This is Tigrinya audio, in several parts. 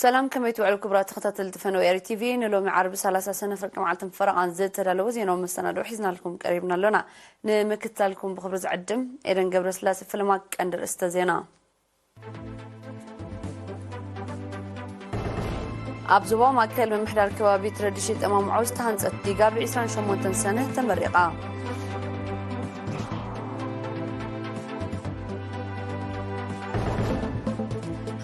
ሰላም፣ ከመይ ትውዕሉ ክቡራት ተኸታተልቲ ፈነወ ኤሪ ቲቪ? ንሎሚ ዓርቢ ሰላሳ ሰነ ፍርቂ መዓልትን ፈረቓን ዝተዳለወ ዜናዊ መሰናድኦ ሒዝናልኩም ቀሪብና ኣሎና። ንምክትታልኩም ብኽብሪ ዝዕድም ኤደን ገብረስላሴ። ፈለማ ቀንዲ ርእስተ ዜና። ኣብ ዞባ ማእከል ምምሕዳር ከባቢ ትረዲሽ ጠማምዖ ዝተሃንጸት ዲጋ ብ ዕስራን ሸሞንተን ሰነ ተመሪቓ።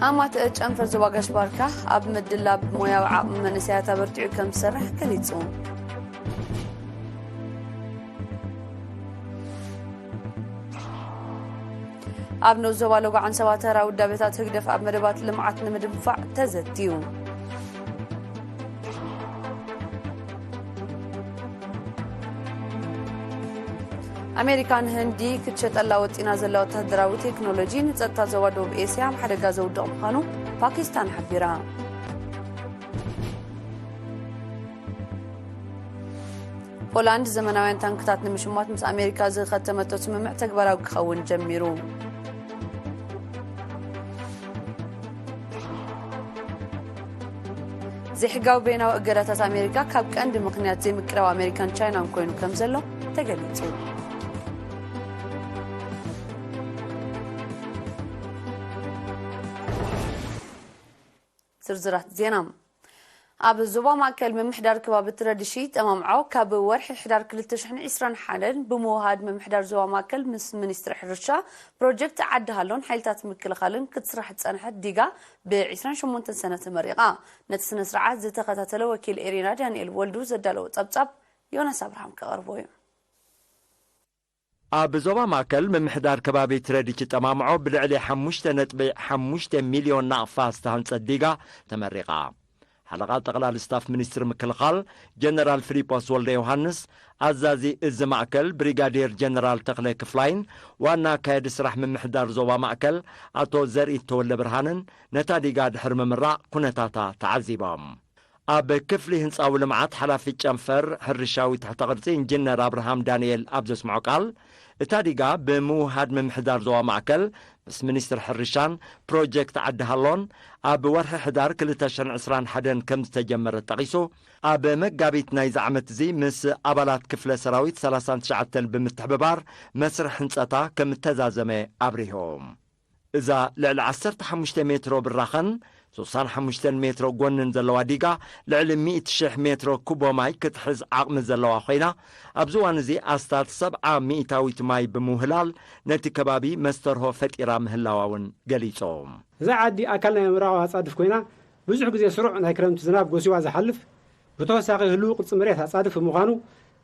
ሃማት ጨንፈር ዞባ ጋሽ ባርካ ኣብ ምድላብ ሞያዊ ዓቕሚ መንእሰያት ኣበርቲዑ ከም ዝሰርሕ ገሊጹ። ኣብ ንኡስ ዞባ ሎጎ ዓንሰባ ተራ ውዳቤታት ህግደፍ ኣብ መደባት ልምዓት ንምድንፋዕ ተዘትዩ። ኣሜሪካ ንህንዲ ክትሸጠላ ወጢና ዘላ ወታደራዊ ቴክኖሎጂ ንጸጥታ ዞባ ደቡብ ኤስያ ኣብ ሓደጋ ዘውድቕ ምዃኑ ፓኪስታን ሓቢራ። ፖላንድ ዘመናውያን ታንክታት ንምሽማት ምስ ኣሜሪካ ዝኸተመቶ ስምምዕ ተግባራዊ ክኸውን ጀሚሩ። ዘይሕጋዊ በይናዊ እገዳታት ኣሜሪካ ካብ ቀንዲ ምኽንያት ዘይምቅራብ ኣሜሪካን ቻይናን ኮይኑ ከም ዘሎ ተገሊጹ። ዝርዝራት ዜና። ኣብ ዞባ ማእከል ምምሕዳር ከባቢ ትረዲሺ ጠማምዖ ካብ ወርሒ ሕዳር ክልተ ሽሕን ዕስራን ሓደን ብምውሃድ ምምሕዳር ዞባ ማእከል ምስ ሚኒስትሪ ሕርሻ ፕሮጀክት ዓዲ ሃሎን ሓይልታት ምክልኻልን ክትስራሕ ዝጸንሐት ዲጋ ብ ዕስራን ሸሞንተን ሰነ ተመሪቓ። ነቲ ስነ ስርዓት ዝተኸታተለ ወኪል ኤሪና ዳንኤል ወልዱ ዘዳለዎ ጸብጻብ ዮናስ ኣብርሃም ከቕርቦ እዩ። ኣብ ዞባ ማእከል ምምሕዳር ከባቢ ትረዲች ጠማምዖ ብልዕሊ ሓሙሽተ ነጥቢ ሓሙሽተ ሚልዮን ናቕፋ ዝተሃንጸት ዲጋ ተመሪቓ። ሓለቓ ጠቕላሊ ስታፍ ሚኒስትሪ ምክልኻል ጀነራል ፊሊጶስ ወልደ ዮሃንስ፣ ኣዛዚ እዚ ማእከል ብሪጋዴር ጀነራል ተኽለ ክፍላይን ዋና ኣካየዲ ስራሕ ምምሕዳር ዞባ ማእከል ኣቶ ዘርኢ ተወልደ ብርሃንን ነታ ዲጋ ድሕሪ ምምራቕ ኩነታታ ተዓዚቦም። ኣብ ክፍሊ ህንጻዊ ልምዓት ሓላፊ ጨንፈር ሕርሻዊ ትሕተ ቅርጺ ኢንጂነር ኣብርሃም ዳንኤል ኣብ ዘስምዖ ቃል፣ እታ ዲጋ ብምውሃድ ምምሕዳር ዞባ ማእከል ምስ ሚኒስትሪ ሕርሻን ፕሮጀክት ዓዲ ሃሎን ኣብ ወርሒ ሕዳር ክልተ ሽሕን ዕስራን ሓደን ከም ዝተጀመረ ጠቒሱ፣ ኣብ መጋቢት ናይዚ ዓመት እዚ ምስ ኣባላት ክፍለ ሰራዊት ሰላሳን ትሽዓተን ብምትሕብባር መስርሕ ህንጸታ ከም እተዛዘመ ኣብሪሁ። እዛ ልዕሊ ዓሰርተ ሓሙሽተ ሜትሮ ብራኸን ሱሳን ሓሙሽተን ሜትሮ ጎንን ዘለዋ ዲጋ፣ ልዕሊ ሚእቲ ሽሕ ሜትሮ ኩቦ ማይ ክትሕዝ ዓቕሚ ዘለዋ ኮይና፣ ኣብዚ እዋን እዚ ኣስታት ሰብዓ ሚእታዊት ማይ ብምውህላል፣ ነቲ ከባቢ መስተርሆ ፈጢራ ምህላዋ እውን ገሊጾም። እዛ ዓዲ ኣካል ናይ ምዕራባዊ ኣጻድፍ ኮይና፣ ብዙሕ ግዜ ስሩዕ ናይ ክረምቲ ዝናብ ጎሲዋ ዝሓልፍ፣ ብተወሳኺ ህልው ቅርጺ መሬት ኣጻድፍ ብምዃኑ፣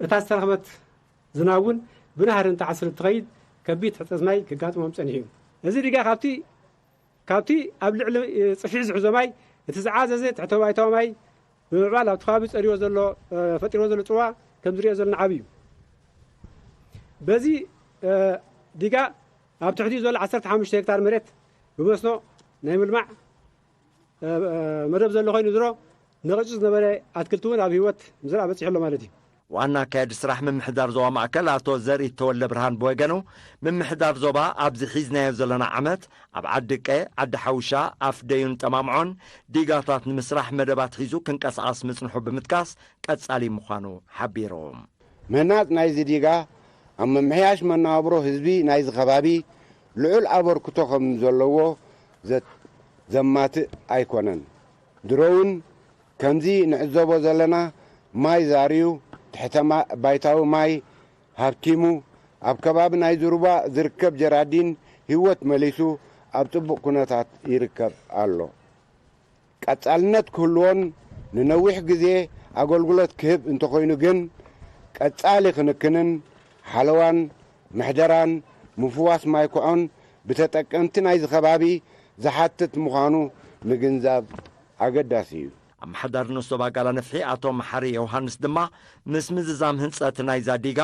እታ ዝተረኽበት ዝናብ እውን ብናህሪ እንተዓስር እንትኸይድ፣ ከቢድ ሕጽረት ማይ ክጋጥሞም ጸኒሑ እዩ። እዚ ዲጋ ካብቲ፣ ካብቲ ኣብ ልዕሊ ጽፍሒ ዝሕዞ ማይ፣ እቲ ዝዓዘዘ ትሕተ ባይታዊ ማይ ብምዕባል ኣብቲ ከባቢ ጸሪዎ ዘሎ፣ እ፣ ፈጢርዎ ዘሎ ጽልዋ ከም ዝሪኦ ዘለና ዓቢ እዩ። በዚ፣ እ፣ ዲጋ ኣብ ትሕቲኡ ዘሎ ዓሰርተ ሓሙሽተ ሄክታር መሬት ብመስኖ ናይ ምልማዕ፣ እ፣ እ፣ መደብ ዘሎ ኮይኑ ዝሮ ነቒጹ ዝነበረ ኣትክልቲ እውን ኣብ ህይወት ምዝራእ በጺሑ ኣሎ ማለት እዩ። ዋና ኣካያዲ ስራሕ ምምሕዳር ዞባ ማእከል ኣቶ ዘርኢ ተወልደ ብርሃን ብወገኑ፣ ምምሕዳር ዞባ ኣብዚ ሒዝናዮ ዘለና ዓመት ኣብ ዓዲ ቀ፣ ዓዲ ሓውሻ፣ ኣፍ ደዩን ጠማምዖን ዲጋታት ንምስራሕ መደባት ሒዙ ክንቀሳቐስ ምጽንሑ ብምጥቃስ፣ ቀጻሊ ምዃኑ ሓቢሩ። ምህናጽ ናይዚ ዲጋ ኣብ ምምሕያሽ መነባብሮ ህዝቢ ናይዚ ከባቢ ልዑል ኣበርክቶ ከም ዘለዎ ዘ-፣ ዘማትእ ኣይኮነን። ድሮ እውን ከምዚ ንዕዘቦ ዘለና ማይ ዛርዩ፣ ትሕተ ማ-፣ ባይታዊ ማይ ሃብቲሙ፣ ኣብ ከባቢ ናይዚ ሩባ ዝርከብ ጀራዲን ህይወት መሊሱ ኣብ ጽቡቕ ኩነታት ይርከብ ኣሎ። ቀጻልነት ክህልዎን ንነዊሕ ግዜ ኣገልግሎት ክህብ እንተኾይኑ ግን፣ ቀጻሊ ክንክንን ሓለዋን ምሕደራን ምፍዋስ ማይ ኮዖን ብተጠቀምቲ ናይዚ ከባቢ ዝሓትት ምዃኑ ምግንዛብ ኣገዳሲ እዩ። ኣመሓዳሪ ንኡስ ዞባ ጋላ ነፍሒ ኣቶ መሓሪ ዮሃንስ ድማ፣ ምስ ምዝዛም ህንጸት ናይዛ ዲጋ፣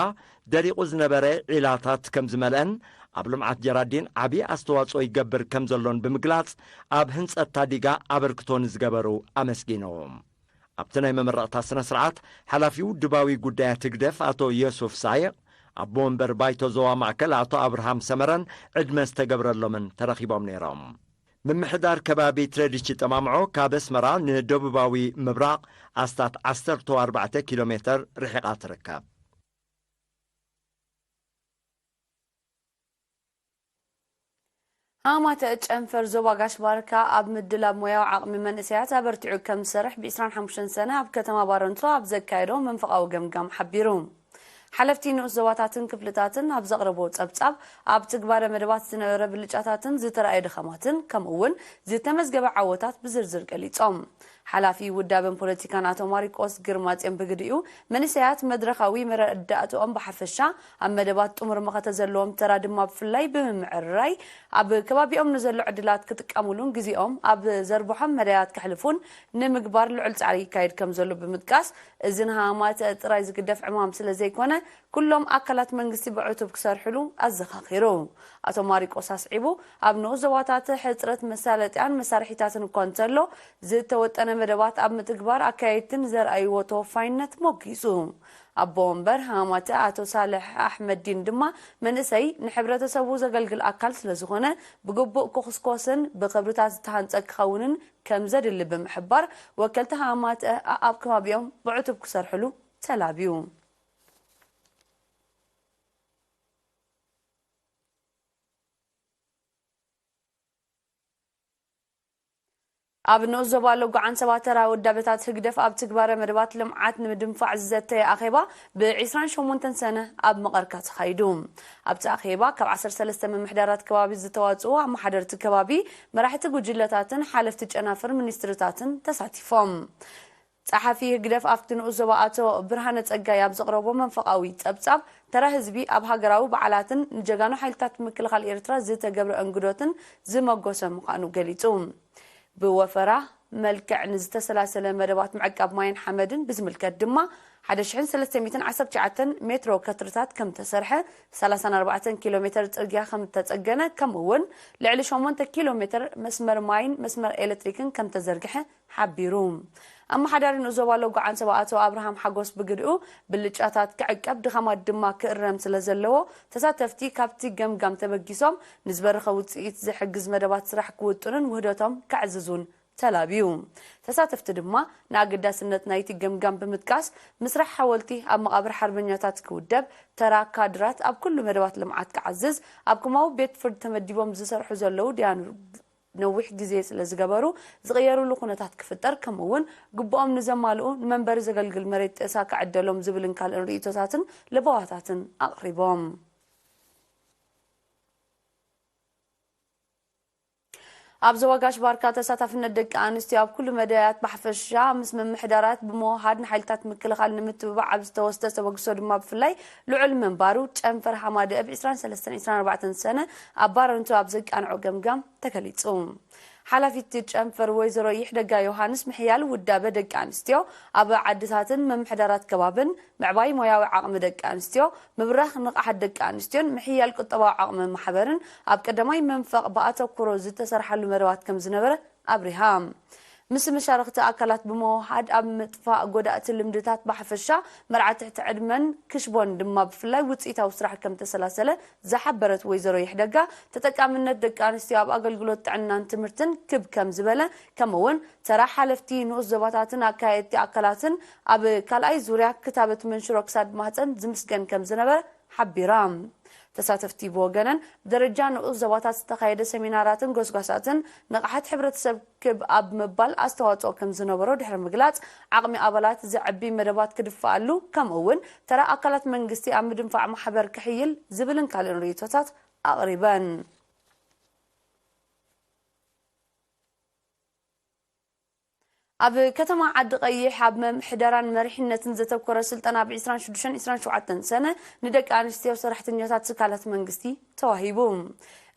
ደሪቑ ዝነበረ ዒላታት ከም ዝመልአን፣ ኣብ ልምዓት ጀራዲን ዓቢ ኣስተዋጽኦ ይገብር ከም ዘሎን ብምግላጽ፣ ኣብ ህንጸት ታዲጋ ኣበርክቶ ንዝገበሩ ኣመስጊኑ። ኣብቲ ናይ መመረቕታ ስነ ስርዓት፣ ሓላፊ ውድባዊ ጉዳያት ህግደፍ ኣቶ ዮሱፍ ሳይቕ፣ ኣቦ ወንበር ባይቶ ዞባ ማእከል ኣቶ ኣብርሃም ሰመረን ዕድመ ዝተገብረሎምን ተረኺቦም ነይሮም። ምምሕዳር ከባቢ ትረዲች ጠማምዖ ካብ ኣስመራ ንደቡባዊ ምብራቕ ኣስታት ዓሰርተ ኣርባዕተ ኪሎ ሜተር ርሒቓ ትርከብ። ሃማተ ጨንፈር ዞባ ጋሽ ባርካ ኣብ ምድላብ ሞያዊ ዓቕሚ መንእሰያት ኣበርቲዑ ከም ዝሰርሕ ብ25 ሰነ ኣብ ከተማ ባረንቱ ኣብ ዘካየዶ መንፈቓዊ ገምጋም ሓቢሩ። ሓለፍቲ ንኡስ ዞባታትን ክፍልታትን ኣብ ዘቕረቦ ጸብጻብ፣ ኣብ ትግባረ መደባት ዝነበረ ብልጫታትን ዝተራእየ ድኸማትን ከምኡ እውን ዝተመዝገበ ዓወታት ብዝርዝር ገሊጾም። ሓላፊ ውዳበን ፖለቲካን ኣቶ ማሪቆስ ግርማጽዮን ብግዲኡ፣ መንእሰያት መድረኻዊ መረዳእትኦም ብሓፈሻ፣ ኣብ መደባት ጥሙር መኸተ ዘለዎም ተራ ድማ ብፍላይ ብምምዕርራይ፣ ኣብ ከባቢኦም ንዘሎ ዕድላት ክጥቀሙሉን ግዜኦም ኣብ ዘርብሖም መዳያት ከሕልፉን ንምግባር ልዑል ጻዕሪ ይካየድ ከም ዘሎ ብምጥቃስ፣ እዚ ንሃማተ ጥራይ ዝግደፍ ዕማም ስለ ዘይኮነ፣ ኩሎም ኣካላት መንግስቲ ብዕቱብ ክሰርሕሉ ኣዘኻኺሩ። ኣቶ ማሪቆስ ኣስዒቡ፣ ኣብ ንኡስ ዞባታት ሕጽረት መሳለጥያን መሳርሒታትን እኳ እንተሎ፣ ዝተወጠነ መደባት ኣብ ምትግባር ኣካየድትን ዘርኣይዎ ተወፋይነት ሞጊሱ። ኣቦ ወንበር ሃማተ ኣቶ ሳልሕ ኣሕመዲን ድማ፣ መንእሰይ ንሕብረተሰቡ ዘገልግል ኣካል ስለ ዝኾነ፣ ብግቡእ ክኹስኮስን ብኽብርታት ዝተሃንጸ ክኸውንን ከም ዘድሊ ብምሕባር፣ ወከልቲ ሃማተ ኣኣብ ከባቢኦም ብዕቱብ ክሰርሕሉ ተላብዩ። ኣብ ንኡስ ዞባ ሎጎ ዓንሰባ ተራ ውዳበታት ህግደፍ ኣብ ትግባረ መደባት ልምዓት ንምድንፋዕ ዝዘተየ ኣኼባ ብ28 ሰነ ኣብ መቐርካ ተኻይዱ። ኣብቲ ኣኼባ ካብ 13 ምምሕዳራት ከባቢ ዝተዋጽኡ ኣመሓደርቲ ከባቢ፣ መራሕቲ ጉጅለታትን ሓለፍቲ ጨናፍር ሚኒስትርታትን ተሳቲፎም። ጸሓፊ ህግደፍ ኣብቲ ንኡስ ዞባ ኣቶ ብርሃነ ጸጋይ ኣብ ዘቕረቦ መንፈቓዊ ጸብጻብ፣ ተራ ህዝቢ ኣብ ሃገራዊ በዓላትን ንጀጋኑ ሓይልታት ምክልኻል ኤርትራ ዝተገብረ እንግዶትን ዝመጎሰ ምዃኑ ገሊጹ። ብወፈራ መልክዕ ንዝተሰላሰለ መደባት ምዕቃብ ማይን ሓመድን ብዝምልከት ድማ፣ 1,319 ሜትሮ ከትርታት ከም ተሰርሐ፣ 34 ኪሎ ሜተር ጽርግያ ከም ተጸገነ፣ ከምኡ እውን ልዕሊ 8 ኪሎ ሜተር መስመር ማይን መስመር ኤሌክትሪክን ከም ተዘርግሐ ሓቢሩ። ኣመሓዳሪ ንኡስ ዞባ ሎጎ ዓንሰባ ኣቶ ኣብርሃም ሓጎስ ብግድኡ፣ ብልጫታት ክዕቀብ፣ ድኻማት ድማ ክእረም ስለ ዘለዎ፣ ተሳተፍቲ ካብቲ ገምጋም ተበጊሶም ንዝበረኸ ውጽኢት ዝሕግዝ መደባት ስራሕ ክውጥኑን ውህደቶም ከዕዝዙን ተላብዩ። ተሳተፍቲ ድማ ንኣገዳስነት ናይቲ ገምጋም ብምጥቃስ፣ ምስራሕ ሓወልቲ ኣብ መቓብር ሓርበኛታት ክውደብ፣ ተራ ካድራት ኣብ ኩሉ መደባት ልምዓት ክዓዝዝ፣ ኣብ ከማዊ ቤት ፍርዲ ተመዲቦም ዝሰርሑ ዘለዉ ደያኑ ነዊሕ ግዜ ስለ ዝገበሩ፣ ዝቕየሩሉ ኩነታት ክፍጠር፣ ከምኡ እውን ግቡኦም ንዘማልኡ ንመንበሪ ዘገልግል መሬት ጤሳ ክዕደሎም ዝብልን ካልእን ርእይቶታትን ለበዋታትን ኣቕሪቦም። ኣብ ዞባ ጋሽ ባርካ ተሳታፍነት ደቂ ኣንስትዮ ኣብ ኩሉ መዳያት ብሓፈሻ ምስ ምምሕዳራት ብምውሃድ ንሓይልታት ምክልኻል ንምትብባዕ ኣብ ዝተወስደ ተበግሶ ድማ ብፍላይ ልዑል ምንባሩ፣ ጨንፈር ሃማደ ብ23 24 ሰነ ኣብ ባረንቱ ኣብ ዘቃንዖ ገምጋም ተገሊጹ። ሓላፊት ጨንፈር ወይዘሮ ይሕደጋ ዮሃንስ፣ ምሕያል ውዳበ ደቂ ኣንስትዮ ኣብ ዓድታትን ምምሕዳራት ከባብን፣ ምዕባይ ሞያዊ ዓቕሚ ደቂ ኣንስትዮ፣ ምብራኽ ንቕሓት ደቂ ኣንስትዮን ምሕያል ቁጠባዊ ዓቕሚ ማሕበርን ኣብ ቀዳማይ መንፈቕ ብኣተኩሮ ዝተሰርሓሉ መደባት ከም ዝነበረ ኣብሪሃ። ምስ መሻርኽቲ ኣካላት ብምውሃድ ኣብ ምጥፋእ ጎዳእቲ ልምድታት ብሓፈሻ፣ መርዓ ትሕቲ ዕድመን ክሽቦን ድማ ብፍላይ ውፅኢታዊ ስራሕ ከም ተሰላሰለ ዝሓበረት ወይዘሮ ይሕደጋ፣ ተጠቃምነት ደቂ ኣንስትዮ ኣብ ኣገልግሎት ጥዕናን ትምህርትን ክብ ከም ዝበለ፣ ከምኡ እውን ተራ ሓለፍቲ ንኡስ ዞባታትን ኣካየድቲ ኣካላትን ኣብ ካልኣይ ዙርያ ክታበት መንሽሮ ክሳድ ማህፀን ዝምስገን ከም ዝነበረ ሓቢራ። ተሳተፍቲ ብወገነን፣ ብደረጃ ንኡስ ዞባታት ዝተኻየደ ሰሚናራትን ጎስጓሳትን ንቕሓት ሕብረተሰብ ክብ ኣብ ምባል ኣስተዋፅኦ ከም ዝነበሮ ድሕሪ ምግላፅ፣ ዓቕሚ ኣባላት ዘዕቢ መደባት ክድፋኣሉ፣ ከምኡ እውን ተራ ኣካላት መንግስቲ ኣብ ምድንፋዕ ማሕበር ክሕይል ዝብልን ካልእን ርእይቶታት ኣቕሪበን። ኣብ ከተማ ዓዲ ቀይሕ ኣብ ምምሕዳራን መሪሕነትን ዘተኮረ ስልጠና ብ26 27 ሰነ ንደቂ ኣንስትዮ ሰራሕተኛታት ትካላት መንግስቲ ተዋሂቡ።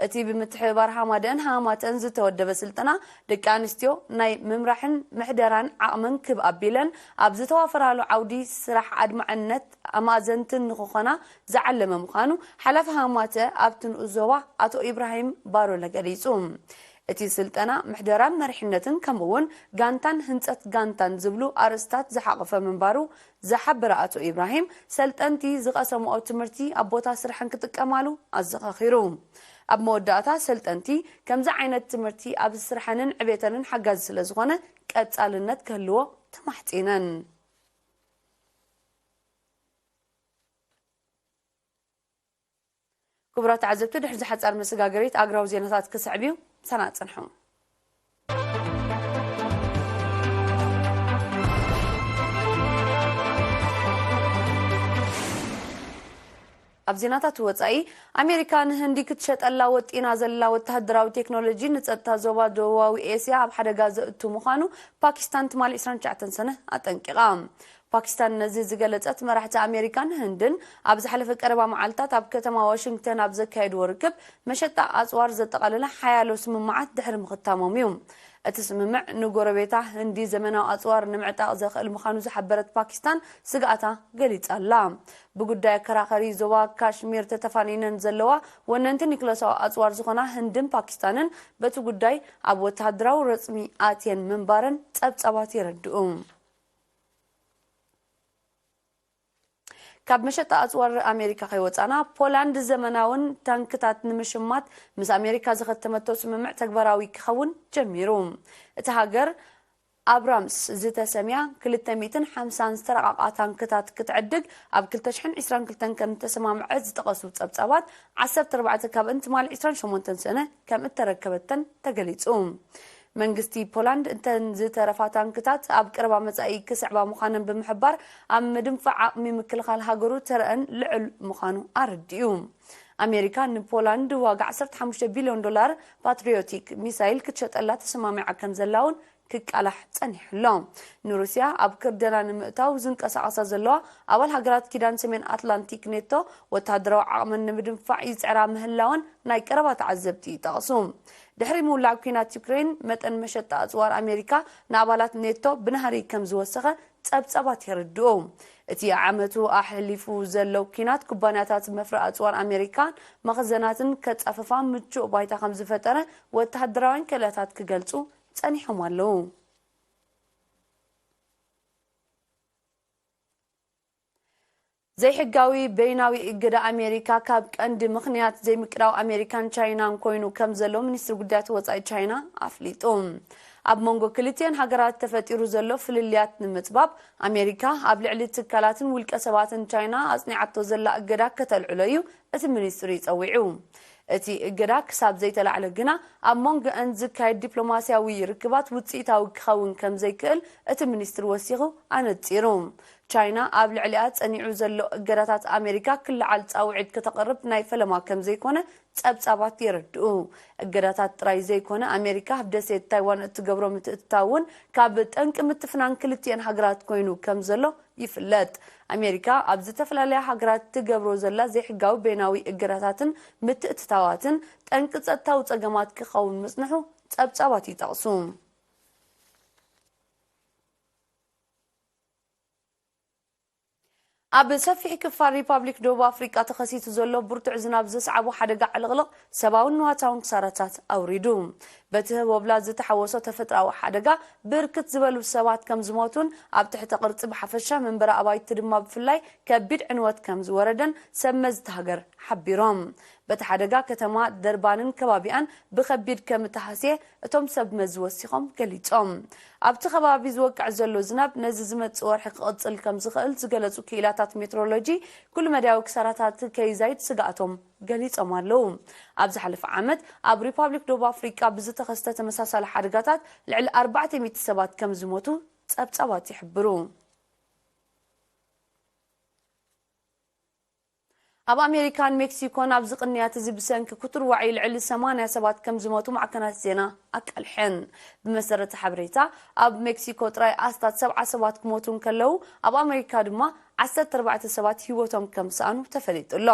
እቲ ብምትሕብባር ሃማደን ሃማተን ዝተወደበ ስልጠና፣ ደቂ ኣንስትዮ ናይ ምምራሕን ምሕደራን ዓቕመን ክብ ኣቢለን ኣብ ዝተዋፈራሉ ዓውዲ ስራሕ ኣድማዕነት ኣማእዘንትን ንክኾና ዝዓለመ ምዃኑ ሓላፊ ሃማተ ኣብቲ ንኡስ ዞባ ኣቶ ኢብራሂም ባሮለ ገሊጹ። እቲ ስልጠና ምሕደራን መሪሕነትን ከምኡ እውን ጋንታን ህንጸት ጋንታን ዝብሉ ኣርእስታት ዝሓቖፈ ምንባሩ ዝሓበረ ኣቶ ኢብራሂም፣ ሰልጠንቲ ዝቐሰምኦ ትምህርቲ ኣብ ቦታ ስራሕን ክጥቀማሉ ኣዘኻኺሩ። ኣብ መወዳእታ፣ ሰልጠንቲ፣ ከምዚ ዓይነት ትምህርቲ ኣብ ስርሐንን ዕቤተንን ሓጋዚ ስለ ዝኾነ፣ ቀጻልነት ክህልዎ ተማሕጺነን። ክቡራት ተዓዘብቲ፣ ድሕሪ ዝሓጻር መሰጋገሪት ኣግራው ዜናታት ክስዕብ እዩ። ምሳና ጽንሑ። ኣብ ዜናታት ወጻኢ፣ ኣሜሪካ ንህንዲ ክትሸጠላ ወጢና ዘላ ወተሃደራዊ ቴክኖሎጂ፣ ንጸጥታ ዞባ ደቡባዊ ኤስያ ኣብ ሓደጋ ዘእቱ ምዃኑ ፓኪስታን ትማሊ ዕስራን ትሽዓተን ሰነ ኣጠንቂቓ። ፓኪስታን ነዚ ዝገለጸት፣ መራሕቲ ኣሜሪካን ህንድን ኣብ ዝሓለፈ ቀረባ መዓልታት ኣብ ከተማ ዋሽንግተን ኣብ ዘካየድዎ ርክብ፣ መሸጣ ኣጽዋር ዘጠቓለለ ሓያሎ ስምምዓት ድሕሪ ምኽታሞም እዩ። እቲ ስምምዕ ንጎረቤታ ህንዲ ዘመናዊ ኣጽዋር ንምዕጣቕ ዘኽእል ምዃኑ ዝሓበረት ፓኪስታን፣ ስግኣታ ገሊጻ ኣላ። ብጉዳይ ኣከራኸሪ ዞባ ካሽሚር ተተፋኒነን ዘለዋ ወነንቲ ኒክለሳዊ ኣጽዋር ዝኾና ህንድን ፓኪስታንን፣ በቲ ጉዳይ ኣብ ወተሃደራዊ ረጽሚ ኣትየን ምንባረን ጸብጻባት የረድኡ። ካብ መሸጣ ኣጽዋር ኣሜሪካ ከይወጻና፣ ፖላንድ ዘመናውን ታንክታት ንምሽማት ምስ ኣሜሪካ ዝኸተመቶ ስምምዕ ተግባራዊ ክኸውን ጀሚሩ። እቲ ሃገር፣ ኣብራምስ ዝተሰምያ ክልተ ሚእትን ሓምሳን ዝተራቐቓ ታንክታት ክትዕድግ ኣብ ክልተ ሽሕን ዕስራን ክልተን ከም ዝተሰማምዐ ዝጠቐሱ ጸብጻባት፣ ዓሰርተ ኣርባዕተ ካብእን ትማሊ ዕስራን ሸሞንተን ሰነ ከም እተረከበተን ተገሊጹ። መንግስቲ ፖላንድ፣ እንተን ዝተረፋ ታንክታት ኣብ ቀረባ መጻኢ ክስዕባ ምዃነን ብምሕባር፣ ኣብ ምድንፋዕ ዓቕሚ ምክልኻል ሃገሩ ተረአን ልዑል ምዃኑ ኣረዲኡ። ኣሜሪካ ንፖላንድ ዋጋ ዓሰርተ ሓሙሽተ ቢልዮን ዶላር ፓትሪዮቲክ ሚሳይል ክትሸጠላ ተሰማሚዓ ከም ዘላ እውን ክቃላሕ ጸኒሑ ኣሎ። ንሩስያ ኣብ ክርደና ንምእታው ዝንቀሳቐሳ ዘለዋ ኣባል ሃገራት ኪዳን ሰሜን ኣትላንቲክ ኔቶ፣ ወተሃደራዊ ዓቕመን ንምድንፋዕ ይጽዕራ ምህላወን ናይ ቀረባ ተዓዘብቲ ይጠቕሱ። ድሕሪ ምውላዕ ኲናት ዩክሬን፣ መጠን መሸጣ ኣጽዋር ኣሜሪካ ንኣባላት ኔቶ ብናህሪ ከም ዝወሰኸ ጸብጻባት የረድኡ። እቲ ዓመቱ ኣሕሊፉ ዘሎ ኲናት፣ ኩባንያታት መፍረ ኣጽዋር ኣሜሪካን መኽዘናትን ከጻፍፋ ምቹእ ባይታ ከም ዝፈጠረ ወተሃደራውያን ክእለታት ክገልጹ ጸኒሖም ኣለዉ። ዘይሕጋዊ በይናዊ እገዳ ኣሜሪካ ካብ ቀንዲ ምኽንያት ዘይምቅዳው ኣሜሪካን ቻይናን ኮይኑ ከም ዘሎ ሚኒስትሪ ጉዳያት ወጻኢ ቻይና ኣፍሊጡ። ኣብ መንጎ ክልቲአን ሃገራት ተፈጢሩ ዘሎ ፍልልያት ንምጽባብ፣ ኣሜሪካ ኣብ ልዕሊ ትካላትን ውልቀ ሰባትን ቻይና ኣጽኒዓቶ ዘላ እገዳ ከተልዕሎ እዩ እቲ ሚኒስትሪ ጸዊዑ። እቲ እገዳ ክሳብ ዘይተላዕለ ግና፣ ኣብ መንጎአን ዝካየድ ዲፕሎማስያዊ ርክባት ውጽኢታዊ ክኸውን ከም ዘይክእል እቲ ሚኒስትሪ ወሲኹ ኣነጺሩ። ቻይና ኣብ ልዕሊኣ ጸኒዑ ዘሎ እገዳታት ኣሜሪካ ክለዓል ጻውዒት ከተቕርብ ናይ ፈለማ ከም ዘይኮነ ጸብጻባት የረድኡ። እገዳታት ጥራይ ዘይኮነ፣ ኣሜሪካ ኣብ ደሴት ታይዋን እትገብሮ ምትእትታው እውን ካብ ጠንቂ ምትፍናን ክልቲአን ሃገራት ኮይኑ ከም ዘሎ ይፍለጥ። ኣሜሪካ ኣብ ዝተፈላለያ ሃገራት ትገብሮ ዘላ ዘይሕጋዊ በይናዊ እገዳታትን ምትእትታዋትን፣ ጠንቂ ጸጥታዊ ጸገማት ክኸውን ምጽንሑ ጸብጻባት ይጠቕሱ። ኣብ ሰፊሕ ክፋል ሪፓብሊክ ደቡብ ኣፍሪቃ ተኸሲቱ ዘሎ ብርቱዕ ዝናብ ዘስዓቦ ሓደጋ ዕልቕልቕ፣ ሰብኣውን ንዋታውን ክሳራታት ኣውሪዱ። በቲ ህቦብላ ዝተሓወሶ ተፈጥሮኣዊ ሓደጋ፣ ብርክት ዝበሉ ሰባት ከም ዝሞቱን፣ ኣብ ትሕቲ ቅርጺ ብሓፈሻ፣ መንበሪ ኣባይቲ ድማ ብፍላይ ከቢድ ዕንወት ከም ዝወረደን ሰብ መዚ እታ ሃገር ሓቢሮም። በቲ ሓደጋ፣ ከተማ ደርባንን ከባቢኣን ብኸቢድ ከም እተሃስየ እቶም ሰብ መዚ ወሲኾም ገሊጾም። ኣብቲ ከባቢ ዝወቅዕ ዘሎ ዝናብ ነዚ ዝመጽእ ወርሒ ክቕጽል ከም ዝኽእል ዝገለጹ ክኢላታት ሜትሮሎጂ፣ ኩሉ መዳያዊ ክሳራታት ከይዛይድ ስግኣቶም ገሊጾም ኣለዉ። ኣብ ዝሓለፈ ዓመት ኣብ ሪፓብሊክ ደቡብ ኣፍሪቃ ብዝተኸስተ ተመሳሳሊ ሓደጋታት ልዕሊ ኣርባዕተ ሚእቲ ሰባት ከም ዝሞቱ ጸብጻባት ይሕብሩ። ኣብ ኣሜሪካን ሜክሲኮን ኣብዚ ቅንያት እዚ ብሰንኪ ክቱር ዋዒ ልዕሊ ሰማንያ ሰባት ከም ዝሞቱ ማዕከናት ዜና ኣቃልሐን። ብመሰረት ሓበሬታ፣ ኣብ ሜክሲኮ ጥራይ ኣስታት ሰብዓ ሰባት ክሞቱ እንከለዉ፣ ኣብ ኣሜሪካ ድማ ዓሰርተ ኣርባዕተ ሰባት ህይወቶም ከም ዝሰኣኑ ተፈሊጡ ኣሎ።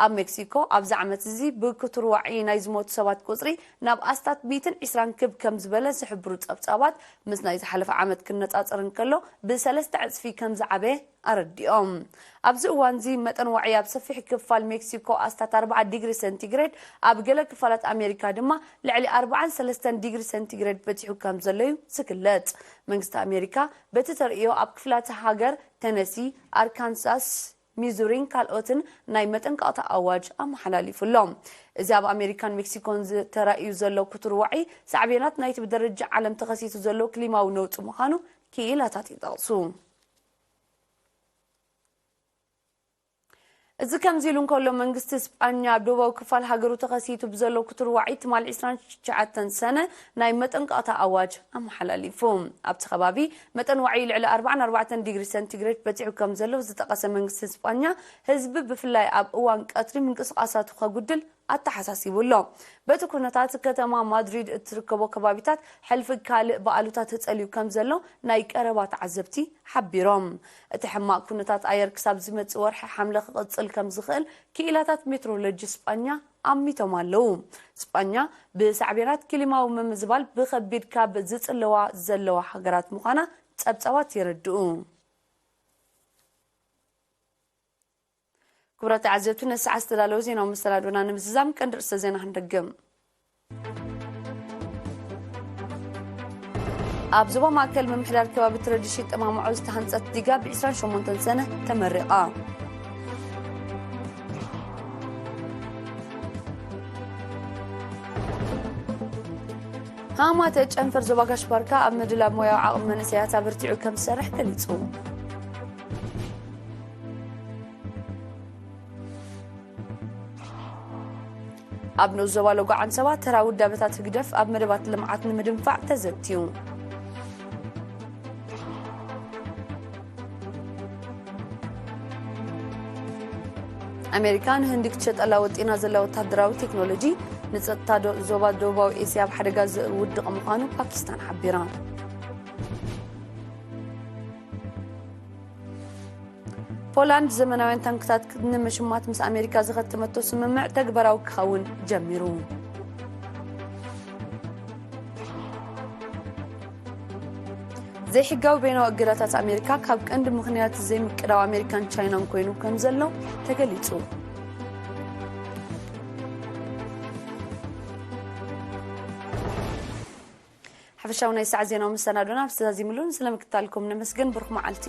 ኣብ ሜክሲኮ ኣብዚ ዓመት እዚ ብክቱር ዋዒ ናይ ዝሞቱ ሰባት ቁጽሪ ናብ ኣስታት ሚእትን ዕስራን ክብ ከም ዝበለ ዝሕብሩ ጸብጻባት፣ ምስ ናይ ዝሓለፈ ዓመት ክነጻጸር እንከሎ ብሰለስተ ዕጽፊ ከም ዝዓበየ ኣረዲኦም። ኣብዚ እዋንዚ መጠን ዋዒ ኣብ ሰፊሕ ክፋል ሜክሲኮ ኣስታት ኣርብዓ ዲግሪ ሴንቲግሬድ፣ ኣብ ገለ ክፋላት ኣሜሪካ ድማ ልዕሊ ኣርብዓን ሰለስተን ዲግሪ ሴንቲግሬድ በጺሑ ከም ዘሎ እዩ ዝግለጽ። መንግስቲ ኣሜሪካ በቲ ተርእዮ ኣብ ክፍላተ ሃገር ተነሲ፣ ኣርካንሳስ፣ ሚዙሪን ካልኦትን ናይ መጠንቀቕታ ኣዋጅ ኣመሓላሊፉ ኣሎ። እዚ ኣብ ኣሜሪካን ሜክሲኮን ዝተራእዩ ዘሎ ክቱር ዋዒ ሳዕቤናት ናይቲ ብደረጃ ዓለም ተኸሲቱ ዘሎ ክሊማዊ ነውጺ ምዃኑ ክኢላታት ይጠቕሱ። እዚ ከምዚ ኢሉ እንከሎ፣ መንግስቲ ስጳኛ ኣብ ደቡባዊ ክፋል ሃገሩ ተኸሲቱ ብዘሎ ክቱር ዋዒ ትማል ዕስራን ትሽዓተን ሰነ ናይ መጠንቀቕታ ኣዋጅ ኣመሓላሊፉ። ኣብቲ ከባቢ መጠን ዋዒ ልዕሊ ኣርባዓን ኣርባዕተን ዲግሪ ሰንቲግሬድ በጺሑ ከም ዘሎ ዝጠቐሰ መንግስቲ ስጳኛ፣ ህዝቢ ብፍላይ ኣብ እዋን ቀትሪ ምንቅስቓሳቱ ከጉድል ኣተሓሳሲቡ ኣሎ። በቲ ኩነታት፣ ከተማ ማድሪድ እትርከቦ ከባቢታት ሕልፊ ካልእ ብኣሉታ ተጸልዩ ከም ዘሎ ናይ ቀረባ ተዓዘብቲ ሓቢሮም። እቲ ሕማቕ ኩነታት ኣየር ክሳብ ዝመጽእ ወርሒ ሓምለ ክቕጽል ከም ዝኽእል ክኢላታት ሜትሮሎጂ ስጳኛ ኣሚቶም ኣለዉ። ስጳኛ ብሳዕቤናት ክሊማዊ ምምዝባል ብኸቢድ ካብ ዝጽለዋ ዘለዋ ሃገራት ምዃና ጸብጻባት የረድኡ። ክቡራት ተዓዘብቲ፣ ነዚ ሰዓት ዝተዳለወ ዜናዊ መሰናዶና ንምዝዛም ቀንዲ ርእሰ ዜና ክንደግም። ኣብ ዞባ ማእከል ምምሕዳር ከባቢ ትረዲሽ ጠማምዖ ዝተሃንጸት ዲጋ ብ ዕስራን ሸሞንተን ሰነ ተመሪቓ። ሃማተ ጨንፈር ዞባ ጋሽ ባርካ ኣብ ምድላብ ሞያዊ ዓቕሚ መንእሰያት ኣበርቲዑ ከም ዝሰርሕ ገሊጹ። ኣብ ንኡስ ዞባ ሎጎ ዓንሰባ ተራ ውዳበታት ህግደፍ ኣብ መደባት ልምዓት ንምድንፋዕ ተዘትዩ። ኣሜሪካ ንህንዲ ክትሸጠላ ወጢና ዘላ ወታደራዊ ቴክኖሎጂ ንጸጥታ ዶ-፣ ዞባ ደቡባዊ ኤስያ ኣብ ሓደጋ ዘውድቕ ምዃኑ ፓኪስታን ሓቢራ። ፖላንድ ዘመናውያን ታንክታት ንምሽማት ምስ ኣሜሪካ ዝኸተመቶ ስምምዕ ተግባራዊ ክኸውን ጀሚሩ። ዘይሕጋዊ በይናዊ እገዳታት ኣሜሪካ ካብ ቀንዲ ምኽንያት ዘይምቅዳው ኣሜሪካን ቻይናን ኮይኑ ከም ዘሎ ተገሊጹ። ሓፈሻዊ ናይ ሰዓት ዜናዊ መሰናዶና ኣብዚ ተዛዚምሉ። ስለምክታልኩም ነመስግን። ብሩኽ መዓልቲ።